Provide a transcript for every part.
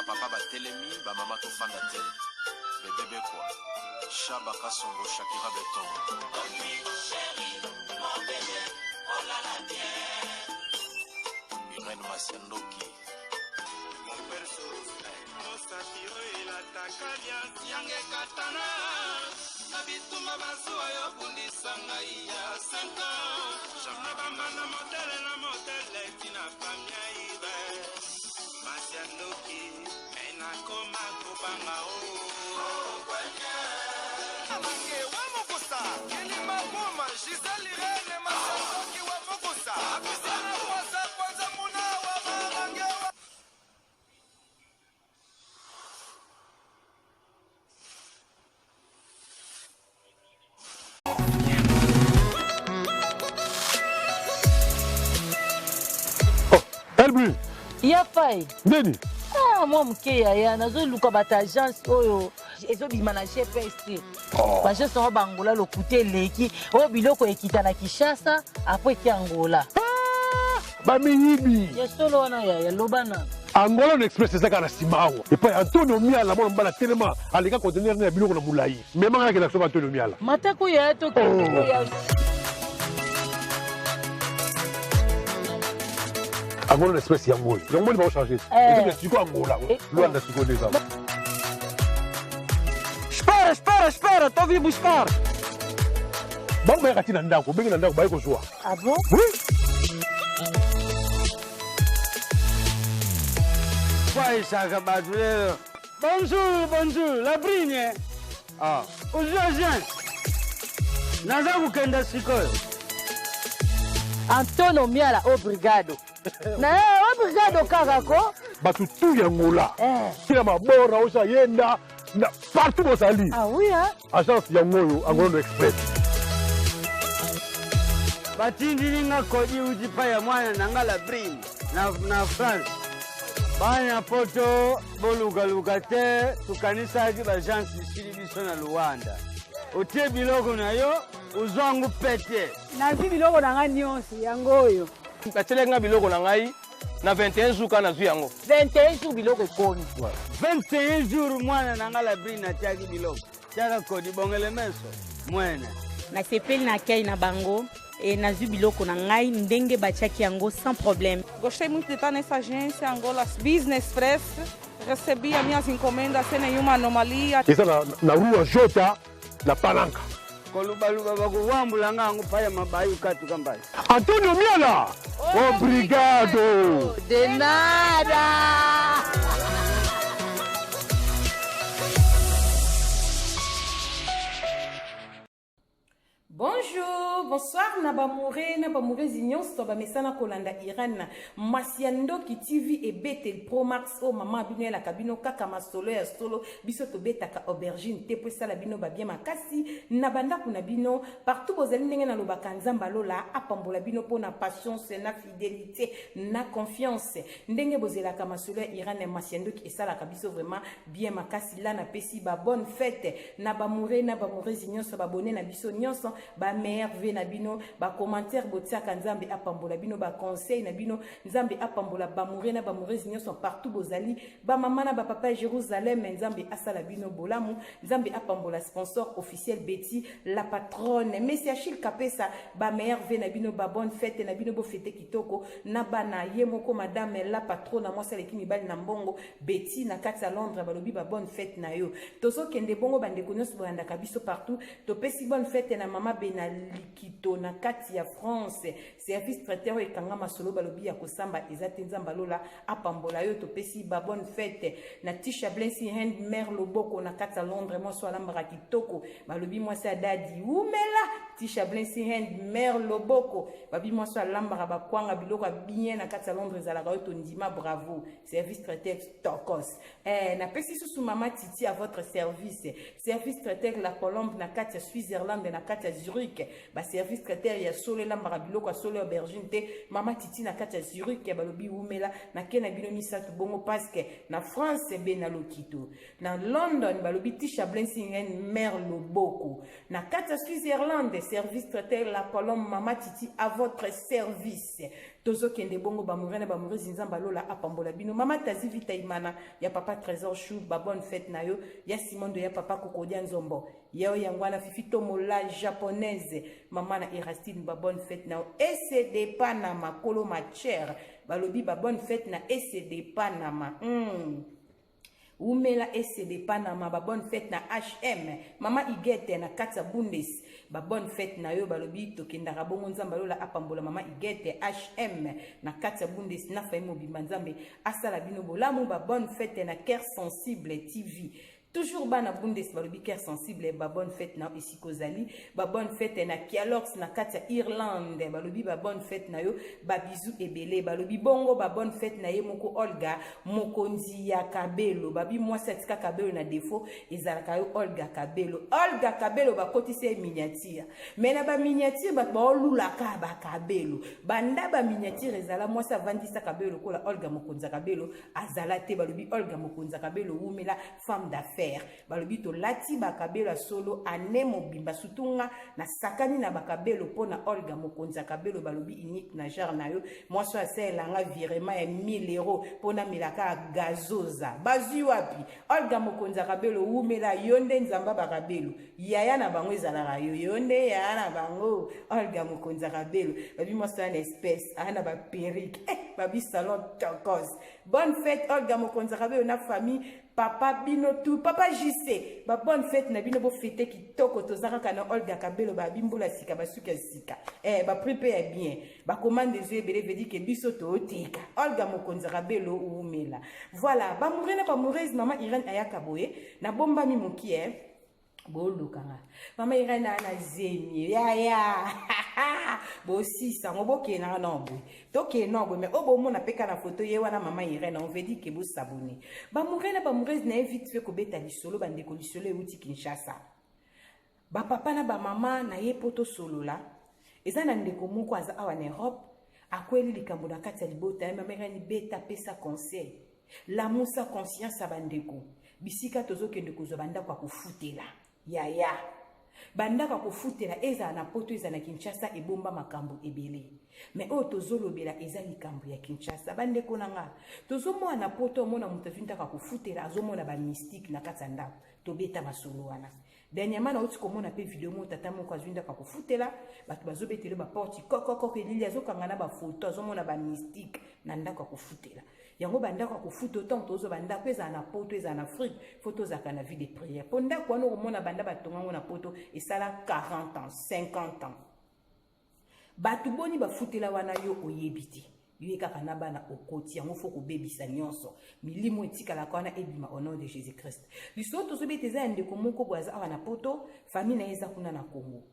Ba papa batelemi, ba mama tofanda te. Bebe Bekwa, Shaba Kasongo, Shakira Beton. Irène Masiandoki. Mosapi oyo elataka liasi yanga ekatana na bitumba bazuwa yo bundisa ngai ya 5 ans na bambanda motele na motele tina famia ibe masi ya ndoki me nakoma kobanga o Mange wa mokosa kilima boma Gisèle Irène Masandoki wa mokosa Apisana kwasa kwanza muna wa marange wa Oh, Elbu. Ya fai. Nini? Ah, mwa moke yaya nazoluka bato agence oyo ezobima na gps te oh. baagence yango bangola lokuta eleki oyo biloko ekita na kinshasa apres eke angola ah, bamiyibi ya solo wana yaya loba na angola na express eza kaka na nsima awa epai antonio miala mwana mobali atelema aleka contener na ya biloko na molai mema ngai nakenda kosomba antonio miala matako yaya tokende oh. Angola na express yango oyo yango moni baochange eh. eza sikoyo angola eh. luanda sikoyo nde eza Espera, espera, espera, tô vim buscar. Bango bayaka ti na ndako, obengi na ndako baye kozwa. Ah bon? Oui. Kwaisaka bato lelo. Bonjour, bonjour, la brine. Ah, ozwi agence. Naza kokenda sikoyo. Antonio Miala obrigado. Na ye obrigado kaka ko. Bato tu ya Angola. Eh. Kila mabora osa yenda na partout bozali. Ah oui hein. Agence yango oyo Angola Express. Batindili nga kodi uti pa ya mwana na nga la brine na, na France. Bana poto bolukaluka te tokanisaki baagence esili biso na Luanda. Otie biloko na yo ozwango pete. Nazwi biloko na ngai nyonso yango oyo. Batielaki ngai biloko na ngai na 21 jours kaka nazwi yango. 21 jours biloko ekomi. 21 jours mwana na ngai Labrine atiaki biloko. Tiaka kodi bongele meso mwene. Nasepeli na accueil na bango et nazwi biloko na ngai ndenge batiaki yango sans problème. Gostei muito de estar nessa agência Angola Business Press. Recebi as minhas encomendas sem nenhuma anomalia. Eza na, na rua Jota na Palanca. Kolubaluba bakuwambula nga yango paya mabayu katuka mbayi. Antonio Miala, obrigado. De nada. Bonjour, bonsoir na bamoure na bamourezi nyonso bamesana kolanda Irène Masiandoki TV ebeteli Pro Max oyo mama bino elaka bino kaka masolo ya solo biso tobetaka aubergine te po esala bino ba bien makasi na bandako na bino partout bozali ndenge nalobaka Nzambe alola apambola bino mpo na patience na fidelité na confiance ndenge bozelaka masolo ya Irène Masiandoki esalaka biso vraiment bien makasi la napesi ba bonne fête na bamoure na bamourezi nyonso babone na biso nyonso ba meilleur ve na bino ba commentaire botiaka nzambe apambola bino ba conseil na bino nzambe apambola bamoure na bamourezi nyonso partout bozali bamama na bapapa ya jérusalem nzambe asala bino bolamu nzambe apambola sponsor officiel betty la patronne messi achille kapesa ba meilleur ve na bino ba bonne fête na bino bofete kitoko na bana ye moko madame la patrona mwasi aleki mibali na mbongo Betty na kati ya Londres balobi ba bonne fête na yo. Tozo kende bongo bandeko nyonso bolandaka biso partout. Topesi bonne fête na mama Bena Likito na kati ya France. Service traiteur oyo ekanga masolo balobi ya kosamba eza te Nzambe alola apambola yo. Topesi ba bonne fête na Tisha Blessing Hand mère Loboko na kati ya Londres mwasi alambaka kitoko balobi mwasi ya dadi umela Tisha Blessing Hand mère Loboko babi mwasi alambaka bakwanga biloko ya bien na kati ya Londres ezalaka yo tondima bravo. Service traiteur tokos. Eh, na pesi susu mama Titi à votre service. Service traiteur la Colombe na kati ya Switzerland na kati ya Zurich. Ba service traiteur ya solo elambaka biloko ya solo aubergine te. Mama Titi na kati ya Zurich ya balobi wumela na kena bino misatu bongo parce que na France be na lokito. Na London balobi Tisha Blessing mère Loboko. Na kati ya Switzerland service traiteur la Colombe mama Titi à votre service. Tozokende bongo bamoure na bamourezi, Nzambe alola apambola bino. Mama Tazi Vita Imana ya papa Trésor Chou, ba bonne fête na yo. Ya Simondo ya papa Kokodia Nzombo, ya yo yango wana. Fifi Tomola japonaise, mama na Erastine, ba bonne fête na yo. ECD Panama, kolo matière, balobi ba bonne fête na ECD Panama. Umela ECD Panama, ba bonne fête na HM, mama Igete na kati ya Bundes, ba bonne fête na yo. Balobi tokendaka bongo, Nzambe alola apambola mama Igete HM na kati ya Bundes na famille mobimba, Nzambe asala bino bolamu. Ba bonne fête na Cœur Sensible TV, toujours bana Bundes, balobi Cœur Sensible, ba bonne fête na esika ozali. Ba bonne fête na Kialox na kati ya Irlande, balobi ba bonne fête na yo, babizu ebele. Balobi bongo ba bonne fête na ye moko Olga mokonzi ya Kabelo. Babi mwasi atika Kabelo na défaut, ezalaka yo Olga Kabelo. Olga Kabelo bakotisi ye miniature, mais na baminiature bato baolulaka bakabelo. Banda baminiature ezala, mwasi avandisa Kabelo lokola Olga mokonzi ya Kabelo azala te. Balobi Olga mokonzi ya Kabelo, wumela, femme d'affaires. Balobi tolati bakabelo ya solo ane mobimba, surtout nga nasakani na bakabelo mpo na Olga mokonzi ya Kabelo. Balobi unique na genre na yo, mwasi oyo asalelanga virement ya 1000 euro mpo namelaka gazoza. Bazwi wapi? Olga mokonzi ya Kabelo, wumela, yo nde Nzamba bakabelo, yaya na bango ezalaka yo, yo nde yaya na bango. Olga mokonzi ya Kabelo, babi mwasi oyo na espèce aya na baperruque, babi salon tokos. Bonne fête Olga mokonzi ya Kabelo na famille, papa bino tout, papa JC, ba bonne fête na bino, bofete kitoko. Toza kaka na Olga Kabelo. Babi mbula sika, basuki ya sika, baprix mpe ya bien, bacommande ezo ebele, veut dire que biso tooteka. Olga mokonzi ya Kabelo, umela. Voilà, bamoureux na bamoureuse, mama Irene ayaka boye, nabombami mokie, bolukanga mama Irene aa na zemi yaya, bosisa yango, bokendanga na boye, tokende na boye. Mais oyo bomona mpe ka na foto ye wana mama Irene, on veut dire que bosabone. Bamoureux na bamoureuse, na ye vite fait kobeta lisolo. Bandeko, lisolo euti Kinshasa, bapapa na bamama na ye, mpo tosolola. Eza na ndeko moko aza awa na Europe, akweli likambo na kati ya libota ye. Mama Irene, beta, pesa conseil, lamusa conscience ya bandeko. Bisika tozokende kozwa bandako ya kofutela, yaya, bandako ya kofutela, ezala na Poto, ezala na Kinshasa, ebomba makambo ebele. Mais oyo tozolobela eza likambo ya Kinshasa. Bandeko na nga, tozomona na Poto, omona moto azwi ndako ya kofutela, azomona bamystique na kati ya ndako. Tobeta masolo wana. Dernièrement nauti komona mpe video moko, tata moko azwi ndako ya kofutela, bato bazobetela baporte kokokoko, elili azokanga na bafoto, azomona bamystique na ndako ya kofutela yango. Bandako ya kofuta, ntango tozwa bandako, ezala na Poto, ezala na Afrique, faut tozalaka na vie de prière, mpo ndako wana okomona banda batongango na Poto esala 40 ans, 50 ans. Bato boni bafutela wana, yo oyebi te, yo ye kaka na bana okoti yango. Faut kobebisa nyonso, milimo etikalaka wana ebima au nom de Jésus Christ. Lisolo tozobeta eza ya ndeko moko boye aza awa na Poto, famille na ye eza kuna na Congo.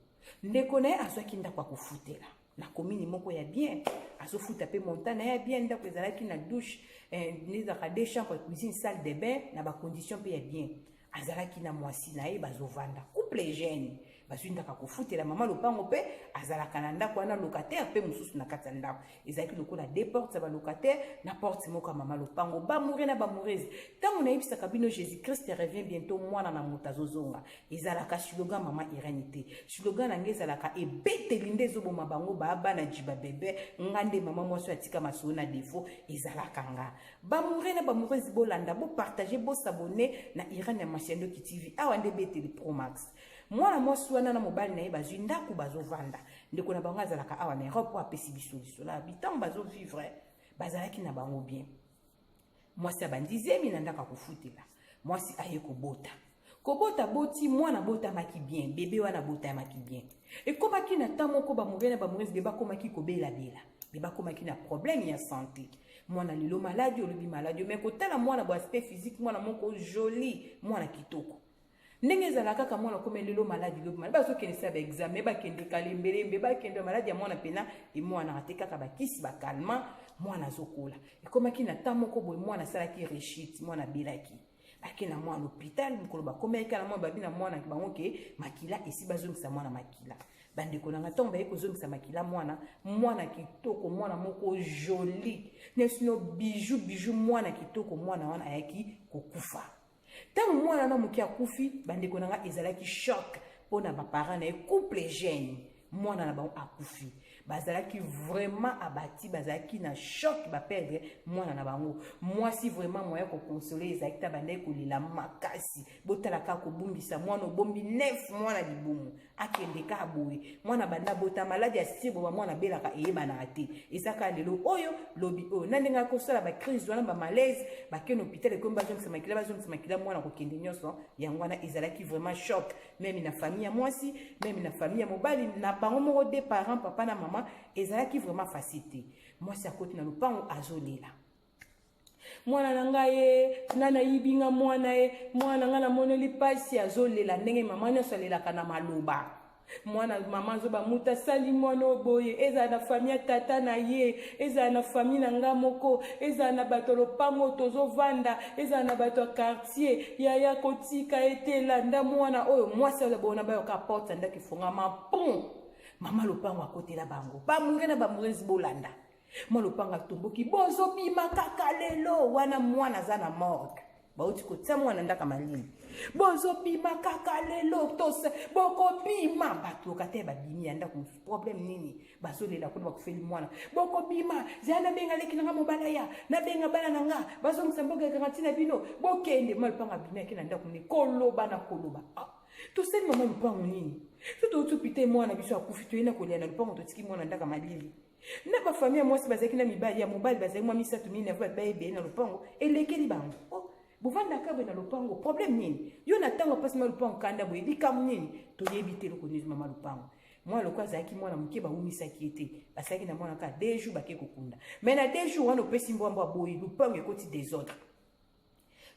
Ndeko na ye azwaki ndako ya kofutela na commune moko ya bien, azofuta mpe montant na ye ya bien. Ndako ezalaki na douche, ezalaka deux chambre, cuisine, salle de bain, na bacondition mpe ya bien. Azalaki na mwasi na ye, bazovanda, couple jeune, bazwi ndako ya kofutela. Mama lopango mpe azalaka na ndako wana, locataire mpe mosusu na kati ya ndako. Ezalaki lokola deux portes ya balocataire na porte moko ya mama lopango. Bamoureux na bamoureuse, ntango nayebisaka bino "Jésus Christ revient bientôt", mwana na moto azozonga, ezalaka slogan mama Irene te. Slogan na ngai ezalaka ebeteli nde ezoboma bango baa bana jiba bebe. Nga nde mama mwasi oyo atika masolo na défaut, ezalaka nga. Bamoureux na bamoureuse, bolanda, bopartage, bosabone na Irene ya Masiandoki TV. Awa nde beteli Promax. Mwana mwasi wana na mobali na ye bazwi ndako, bazovanda. Ndeko na bango azalaka awa na Europe, po apesi biso lisolo ya bitango bazovivre. Bazalaki na bango bien. Mwasi abandi zemi na ndako ya kofutela. Mwasi aye kobota, kobota, boti mwana, abotamaki bien. Bebe wana abotamaki bien. Ekomaki na temps moko, bamoureux na bamoureuse, bebe akomaki kobelabela, bebe akomaki na problème ya santé. Mwana lelo maladi, olobi maladi, mais kotala mwana bo aspect physique, mwana moko joli, mwana kitoko. Ndenge ezala kaka mwana komi lelo maladi, lobi maladi, bazokendesa baexamen, bakende kalembelembe, bakende. Maladi ya mwana mpena emwanaka te, kaka bakisi bacalmants, mwana azokola. Ekomaki na temps moko boye, mwana asalaki rechute, mwana abelaki, bake na mwana hôpital. Mokolo bakomaki na mwana, babi na mwana bango ke makila esi, bazongisa mwana makila. Bandeko na nga, ntango baye kozongisa makila mwana, mwana kitoko, mwana moko joli, nesino bijou, bijou, mwana kitoko, mwana wana ayaki kokufa. Ntango mwana wana moke akufi, bandeko na nga, ezalaki choc mpo na baparent na ye, couple jeune, mwana na bango akufi. Bazalaki vraiment abati, bazalaki na choc, baperdre mwana na bango. Mwasi vraiment moyen kokonsole ezalaki ta, bandaki kolela makasi. Botala kaka kobungisa mwana, obombi 9 mwana libumu, akende kaka boye. Mwana banda bota maladi ya sibo, bamwana abelaka eyebanaka te, eza kaka lelo oyo lobi oyo na ndenge akosala bacrise wana, bamalaise, bakende hôpital, ekomi bazongisa makila, bazongisa makila, mwana kokende nyonso. Yango wana ezalaki vraiment choc, même na famille ya mwasi, même na famille ya mobali, na bango moko de parents, papa na mama, ezalaki vraiment facile te. Mwasi akoti na lopango, azolela: "Mwana na ngai ye, nga nayibi nga mwana ye, mwana na ngai namoneli mpasi." Azolela ndenge mama nyonso alelaka na maloba. Mwana mama azoba mutu asali mwana oyo boye, ezala na famille ya tata na ye, ezala na famille na nga moko, ezala na bato ya lopango oyo tozovanda, ezala na bato ya quartier. Yaya, kotika ete elanda mwana oyo. Mwasi aza bona, bayoka porte ya ndako efongama, pum, mama lopango akotela bango. Bamoureux na bamoureuse, bolanda. Mwa lopango atomboki: "Bozobima kaka lelo wana." Mwana aza na morgue, bauti kotia mwana ndaka malili. "Bozobima kaka lelo, tose bokobima." Bato yoka te, babimi ya ndako mosusu. Problème nini? Bazolela kuna, bakufeli mwana. "Bokobima, zala nabenga leki nanga mobala, ya nabenga bana na nga, bazongisa mboka ya garantie na bino, bokende." Ma lopango abimi, ake na ndako nde koloba na koloba. Ah, tosali mama lopango nini? So touti hôpital, mwana biso akufi, toye na kolia na lopango, totiki mwana ndaka malili. Na bafamille ya mwasi bazalaki na mibali, ya mobali bazalaki mwa misato, mine avo bayebele na lopango, elekeli bango. Oh, bovandaka boye na lopango, problème nini? Yo na ntango mpasi ma lopango, kanda boye, likambo nini? Toyebi te eloko nini. Mama lopango, mwana loko azalaki mwana moke, bawumisaki ye te, basalaki na mwana kaka 2 jours, bake kokunda. Mais na 2 jours wana, opesi mbwambo aboyi, lopango ekoti désordre.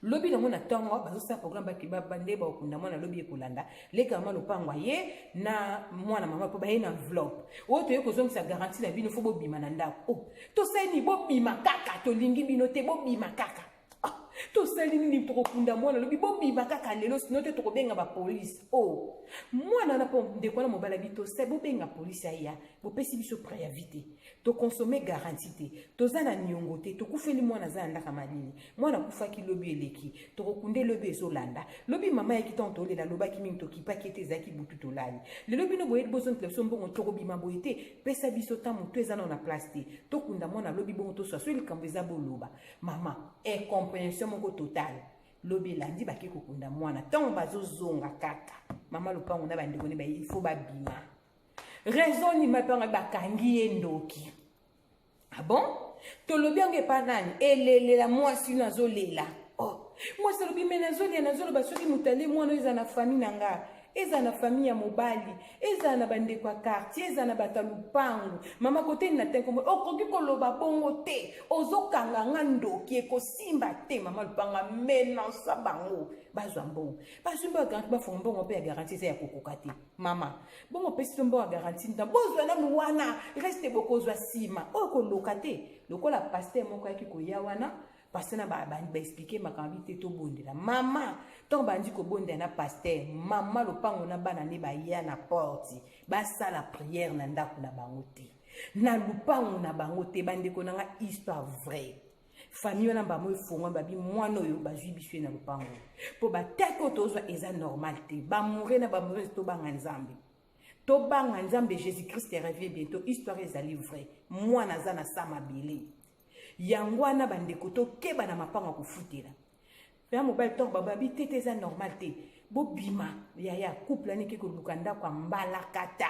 Lobi nango na ntongo, bazosala programme bande bakokunda mwana lobi ekolanda. Leka mama lopango aye na mwana mama mpo baye na enveloppe oyo: "Toye kozongisa garantie na bino, fo bobima na ndako." Oh, tosali nini? "Bobima kaka, tolingi bino te, bobima kaka." Ah, tosali nini? "Tokokunda mwana lobi, bobima kaka lelo, sinon te tokobenga bapolice." Oh, mwana wana mpo ndeko wana mobali abi: "Tosali, bobenga polisi aya, bopesi biso préavis te, tokonsome garantie te, toza na niongo te, tokufeli mwana, aza na ndaka malili, mwana akufaki lobi eleki, tokokunde lobi ezolanda." Lobi mama yaki, ntango tolela, alobaki mingi, tokipaki ete ezalaki butu, tolali. Lelo bino boyebi, bozongela biso mbongo, tokobima boye te. Pesa biso ta, motu eza nano na place te, tokunda mwana lobi, bongo toswa so likambo eza, boloba. Mama, incompréhension moko totale. Lobi elandi, bake kokunda mwana. Ntango bazozonga kaka, mama lopango na bandeko ne baye, ifo babima. Raison nini? Mapanga bakangi ye ndoki. Ah bon, tolobi yango epa nani? Elelela mwasi no azolela. Oh, mwasi alobi: "Me nazolia, nazoloba, soki moto ale mwana oyo, eza na famille na nga, eza na famille ya mobali, eza na bandeko ya quartier, eza na bato ya lupangu." Mama koteni na te nkombo, okoki koloba bongo te, ozokanga nga ndoki, ekosimba te. Mama lupanga menansa bango, bazwa mbongo, bazwi mbongo ya garantie, bafonga mbongo mpe ya garantie eza ya kokoka te. Mama, bongo opesi to mbongo ya garantie nta, bozwa nanu wana, reste bokozwa nsima. Oyo koloka te, lokola pasteur moko ayaki koya wana, pasteur na baexpliquer makambo te, tobondela mama. Ntango bandi kobondela na pasteur, mama lopango na bana nde baya na porte, basala prière na ndako na bango te, na lupango na bango te. Bandeko na nga, histoire vraie. Famille wana bango efongwa, babi mwana oyo bazwi biso ye na lopango mpo batake oyo tozwa eza normal te. Bamoureux na bamoureuse, tobanga Nzambe, tobanga Nzambe. Jésus Christ revient bientôt. Histoire ezali vrai, mwana aza na sa mabele. Yango wana bandeko, tokeba na mapango ya kofutela. Ya mobali, ntongo bababi te te, eza normal te, bobima. Yaya, couple aniki koluka ndako ya mbalakata,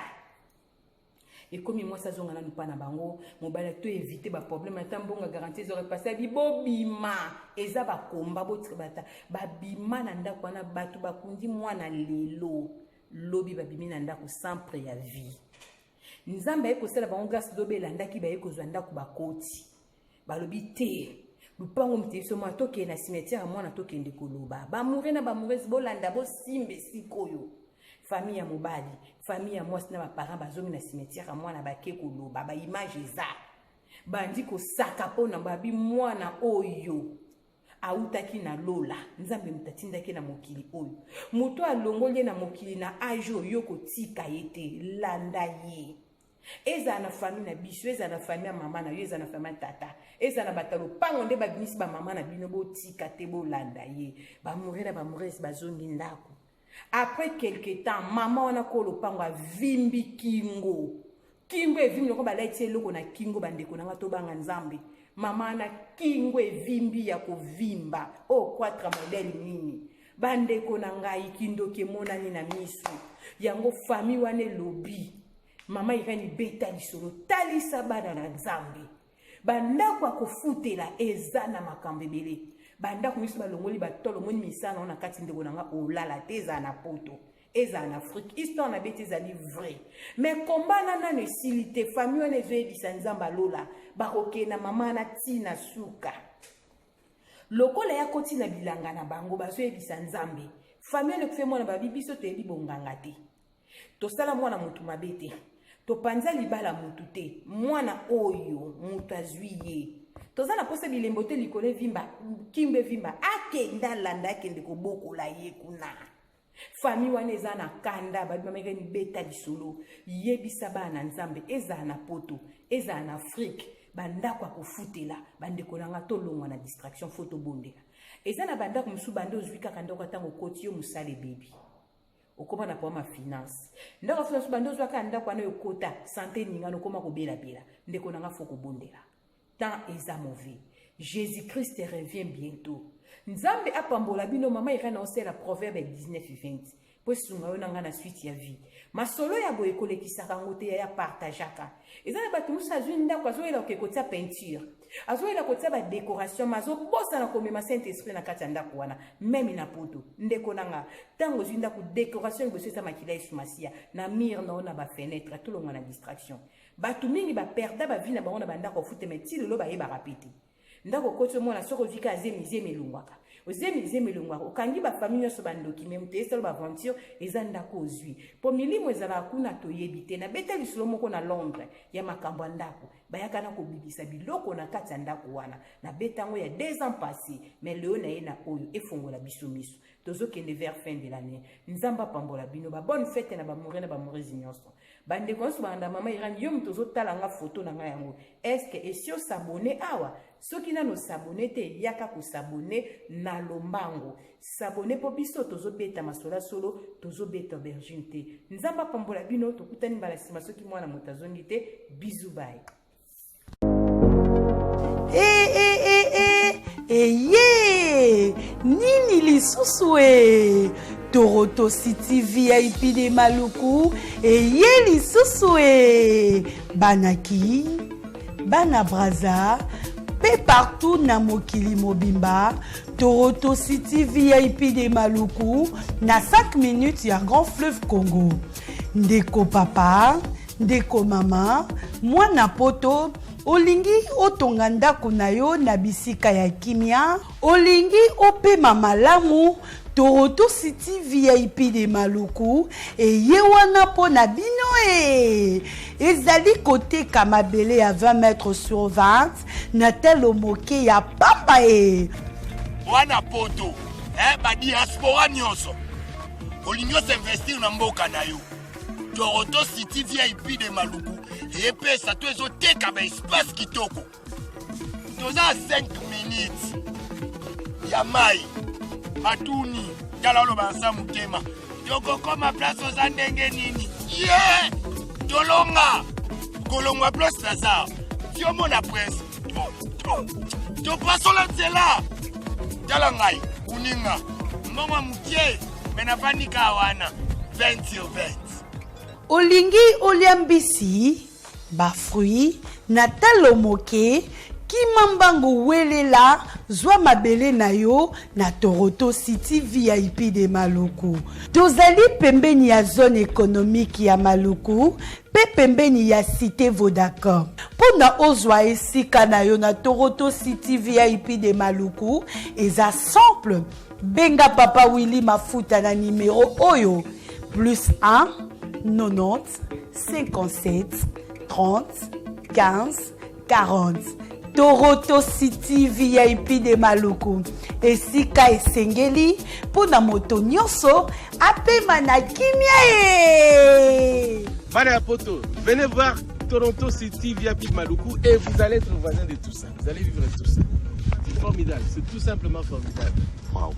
ekomi mwasi azonga nanu mpa na bango, mobali to évite baproblème, ata mbongo garantie ezorepase. Abi bobima, eza bakomba, botika bata babima na ndako wana. Bato bakundi mwana lelo, lobi babimi na ndako sans préavis. Nzambe aye kosala bango grâce. Lobi elandaki, baye kozwa ndako, bakoti, balobi te, lupango moto biso mwana, tokende na cimetière ya mwana, tokende koloba. Bamoureux na bamoureuse, bolanda, bosimbe sikoyo. Famille ya mobali, famille ya mwasi na baparent bazongi na cimetière ya mwana, bake koloba. Baimage eza, bandi kosaka mpona babi mwana oyo awutaki na lola, Nzambe moto atindaki na mokili oyo, moto alongoli ye na mokili na age oyo, kotika ye te, landa ye. Ezala na famille na biso, ezala na famille ya mama na yo, ezala na famille ya tata, ezala na bato ya lopango nde babimisi bamama na bino, botika te, bolanda ye. Bamoureux na bamoureuse bazongi ndako. Après quelque temps, mama wana ko lopango avimbi kingo. Kingo evimbi lokola balati eloko na kingo. Bandeko na nga, tobanga Nzambe. Mama na kingo evimbi ya kovimba. Oyo quatre modèle nini? Bandeko na ngai, kindoki emonani na miso. Yango famille wana elobi: Mama Irene, beta lisolo, talisa bana na Nzambe. Bandako ya kofutela eza na makambo ebele. Bandako miso balongoli batolo, omoni misala na kati. Ndeko na nga, olala te. Ezala na Poto, ezala na Afrique, histoire na beti ezali vrai. Mais kombana nano esili te. Famille wana ezoyebisa Nzambe alola, bakokenda mama na ntina suka lokola ya koti na bilanga na bango. Bazoyebisa Nzambe, famille wana ekufe mwana. Babi: biso toyebi bonganga te, tosala mwana motu mabe te, topanza libala motu te. Mwana oyo moto azwi ye, toza na posa bilembo te. Likolo evimba, kimbo evimba, akende alanda, akende kobokola ye kuna. Famille wana eza na kanda. Babimameke beta lisolo, yebisa bana na Nzambe. Ezala na Poto, ezala na Afrique, bandako ya kofutela. Bandeko na nga, tolongwa na distraction, faut tobondela. Eza na bandako mosusu, bande ozwi kaka ndako, ntango okoti yo, mosala ebebi, okóma na problème ya finance. Ndako mosusu, bande ozwa kaka ndako wana, okota santé eningana, okóma kobelabela. Ndeko na nga, faut kobondela, temps eza mauvais. Jésus-Christ revient bientôt. Nzambe apambola bino. Mama Irene osala Proverbe 19 20 mpo esunga yo na ngai na suite ya vie. Masolo ya boye ekolekisaka yango te. Yaya, partageaka. Eza na bato mosusu azwi ndako, azoyela koke kotia peinture, azoyela kotia badécoration, ma azobosana komema Saint Esprit na kati ya ndako wana, même na Poto. Ndeko na nga, ntango ozwi ndako, décoration liboso eza makila Yesu Masiya na mur na yo, na bafenêtre. Tolongwa na distraction. Bato mingi baperda bavie na bango na bandako ofutema. Ti lelo bayebaka pe te. Ndako okoti, omona soki ozwi ka zemi, zemi elongwaka, ozemi, zemi elongwaka, okangi bafamille nyonso bandoki. Me moto esala baaventure, eza ndako ozwi mpo milimo ezalaka kuna, toyebi te. Nabeta lisolo moko na Londres ya makambo ya ndako, bayaka na kobimisa biloko na kati ya ndako wana. Nabeta yango ya 2 ans passé, mais lelo na ye na oyo efongola biso miso. Tozokende vers fin de l'année. Nzambe apambola bino. Babonne fête na bamoureux na bamoureuse nyonso, bandeko nyonso balanda mama Irani. Yo moto ozotala nga, foto na ngai yango, est-ce esi os'abonner awa? Soki nano os'abonner te, yaka kos'abonner na lombango. S'abonner mpo biso tozobeta masolo ya solo, tozobeta aubergine te. Nzambe apambola bino. Tokutani mbala nsima soki mwana moto azongi te. Bisous, bye. E, e, e, e, eye nini lisusu? E Toronto City VIP de Maluku eye lisusu. E banaki bana Braza mpe partout na mokili mobimba, Toronto City VIP de Maluku na 5 minutes ya Grand Fleuve Congo. Ndeko papa, ndeko mama, mwana Poto, olingi otonga ndako na yo na bisika ya kimia, olingi opema malamu, Toronto City VIP de Maluku eye wana mpo na bino. E ezali koteka mabele ya 20 mètres sur 20 na telo moke ya pamba. E wana Poto, badiaspora nyonso, olingi os'investir na mboka na yo, Toronto City VIP de Maluku epesa to ezoteka baespace kitoko. Toza 5 minutes ya mai. Batuni tala, oloba nsa motema, tokokoma place oza ndenge nini? Ye tolonga kolongwa place Lazare, tiomona prince, topasola nzela. Tala ngai moninga, mbongo mokie, me navandi kaka wana 20 sur 20. Olingi olia mbisi, bafruit na talo moke, kima mbangu, welela, zwa mabele na yo na Toronto City VIP de Maluku. Tozali pembeni ya zone économique ya Maluku mpe pembeni ya Cité Vodacom. Mpo na ozwa esika na yo na Toronto City VIP de Maluku, eza simple: benga papa Willi Mafuta na nimero oyo: plus 1 90 57 30 15 40. Toronto City VIP de Maluku, esika esengeli mpo na moto nyonso apema na kimia. E Bana ya Poto, venez voir Toronto City VIP de Maluku et vous allez être voisin de tout ça. Vous allez vivre tout ça. C'est formidable, c'est tout simplement formidable. Wow.